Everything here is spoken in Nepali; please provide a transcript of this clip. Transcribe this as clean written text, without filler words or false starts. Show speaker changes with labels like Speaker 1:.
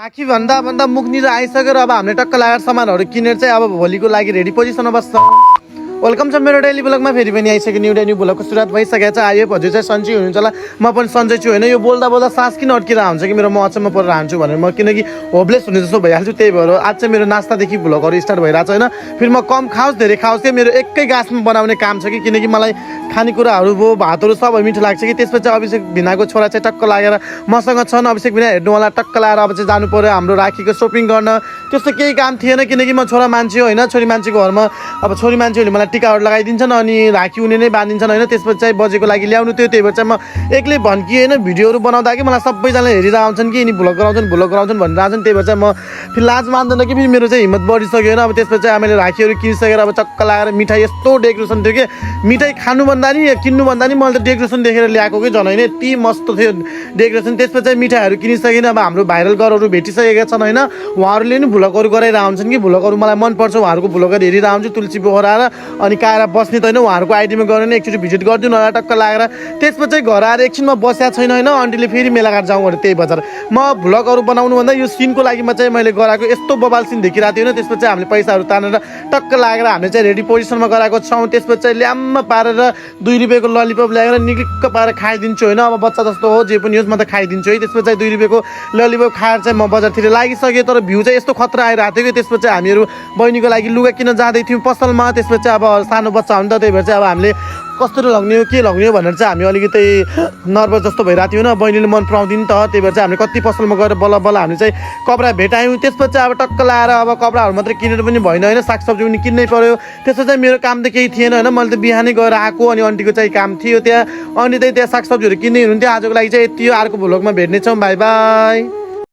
Speaker 1: राखी भन्दा भन्दा मुखनिर आइसक्यो र अब हामीले टक्क लगाएर सामानहरू किनेर चाहिँ अब भोलिको लागि रेडी पोजिसनमा बस्छ। वेलकम छ मेरो डेली ब्लगमा, फेरि पनि आइसक्यो न्यू ब्लगको सुरुवात भइसकेको छ। आयो हजुर चाहिँ सन्चै हुनुहुन्छ होला, म पनि सन्चै छु होइन। यो बोल्दा बोल्दा सास किन अड्किरहेको हुन्छ कि मेरो म अचम्म परेर हान्छु भनेर म, किनकि होपलेस हुने जस्तो भइहाल्छु। त्यही भएर आज चाहिँ मेरो नास्तादेखि भ्लगहरू स्टार्ट भइरहेको छ होइन। फेरि म कम खाओस् धेरै खाओस् त्यो मेरो एकै गाँसमा बनाउने काम छ कि, किनकि मलाई खानेकुराहरू भयो भातहरू सबै मिठो लाग्छ कि। त्यसपछि अभिषेक भिनाको छोरा चाहिँ टक्क लागेर मसँग छन्, अभिषेक भिना हेर्नुवाला टक्क लगाएर अब चाहिँ जानु पर्यो हाम्रो राखीको सोपिङ गर्न। त्यस्तो केही काम थिएन, किनकि म छोरा मान्छे हो होइन। छोरी मान्छेको घरमा अब छोरी मान्छेहरूले मलाई टिकाहरू लगाइदिन्छन् अनि राखी उनी नै बाँधिन्छन् होइन। त्यसपछि चाहिँ बजेको लागि ल्याउनु थियो। त्यही भएर चाहिँ म एक्लै भन्की होइन, भिडियोहरू बनाउँदा कि मलाई सबैजनाले हेरेर आउँछन् कि यिनी भ्लग गराउँछन् भनेर आउँछन्। त्यही भएर चाहिँ म फेरि लाज मान्दैन कि फेरि मेरो चाहिँ हिम्मत बढिसक्यो होइन। अब त्यसपछि चाहिँ हामीले राखीहरू किनिसकेर अब चक्क लगाएर मिठाई यस्तो डेकोरेसन थियो कि, मिठाई खानुभन्दा नि किन्नुभन्दा नि मैले त डेकोरेसन देखेर ल्याएको कि झन् होइन, यति मस्त थियो डेकोरेसन। त्यसपछि चाहिँ मिठाईहरू किनिसकेन। अब हाम्रो भाइरल गरहरू भेटिसकेका छन् होइन। उहाँहरूले नि भ्लगहरू गराएर आउँछन् कि, भ्लगहरू मलाई मनपर्छ उहाँहरूको भ्लगहरू हेरेर आउँछु। तुलसी पोखरा अनि काएर बस्ने त होइन, उहाँहरूको आइडीमा गएर नि एकचोटि भिजिट गरिदिनु होला टक्क लागेर। त्यसपछि चाहिँ घर आएर एकछिनमा बसेको छैन होइन, आन्टीले फेरि मेलाघाट जाउँ अरे त्यही बजार। म भ्लगहरू बनाउनुभन्दा यो सिनको लागि म चाहिँ मैले गराएको यस्तो बबाल सिन देखिरहेको थियो होइन। त्यसपछि चाहिँ हामीले पैसाहरू तानेर टक्क लागेर हामीले चाहिँ रेडी पोजिसनमा गराएको छौँ। त्यसपछि चाहिँ ल्याम्म पारेर 2 रुपियाँको ललिपप ल्याएर निक्लिक्क पारेर खाइदिन्छु होइन। अब बच्चा जस्तो हो जे पनि होस् म त खाइदिन्छु है। त्यसपछि चाहिँ 2 रुपियाँको ललिपप खाएर चाहिँ म बजारतिर लागिसकेँ। तर भ्यू चाहिँ यस्तो खतरा आइरहेको थियो कि, त्यसपछि चाहिँ हामीहरू बहिनीको लागि लुगा किन्न जाँदै थियौँ पसलमा। त्यसपछि चाहिँ अब सानो बच्चा हो नि त, त्यही भएर चाहिँ अब हामीले कस्तो लग्ने हो के लग्ने हो भनेर चाहिँ हामी अलिकति नर्भस जस्तो भइरहेको थियो होइन। बहिनीले मन पराउँदैन त, त्यही भएर चाहिँ हामीले कति पसलमा गएर बल्ल बल्ल हामीले चाहिँ कपडा भेटायौँ। त्यसपछि चाहिँ अब टक्क लाएर अब कपडाहरू मात्रै किनेर पनि भएन होइन, सागसब्जी पनि किन्नै पऱ्यो। त्यसपछि चाहिँ मेरो काम त केही थिएन होइन। मैले त बिहानै गएर आएको अनि आन्टीको चाहिँ काम थियो त्यहाँ, अनि चाहिँ त्यहाँ सागसब्जीहरू किन्ने हुनुहुन्थ्यो। आजको लागि चाहिँ यति हो, अर्को भ्लगमा भेट्नेछौँ, बाई बाई।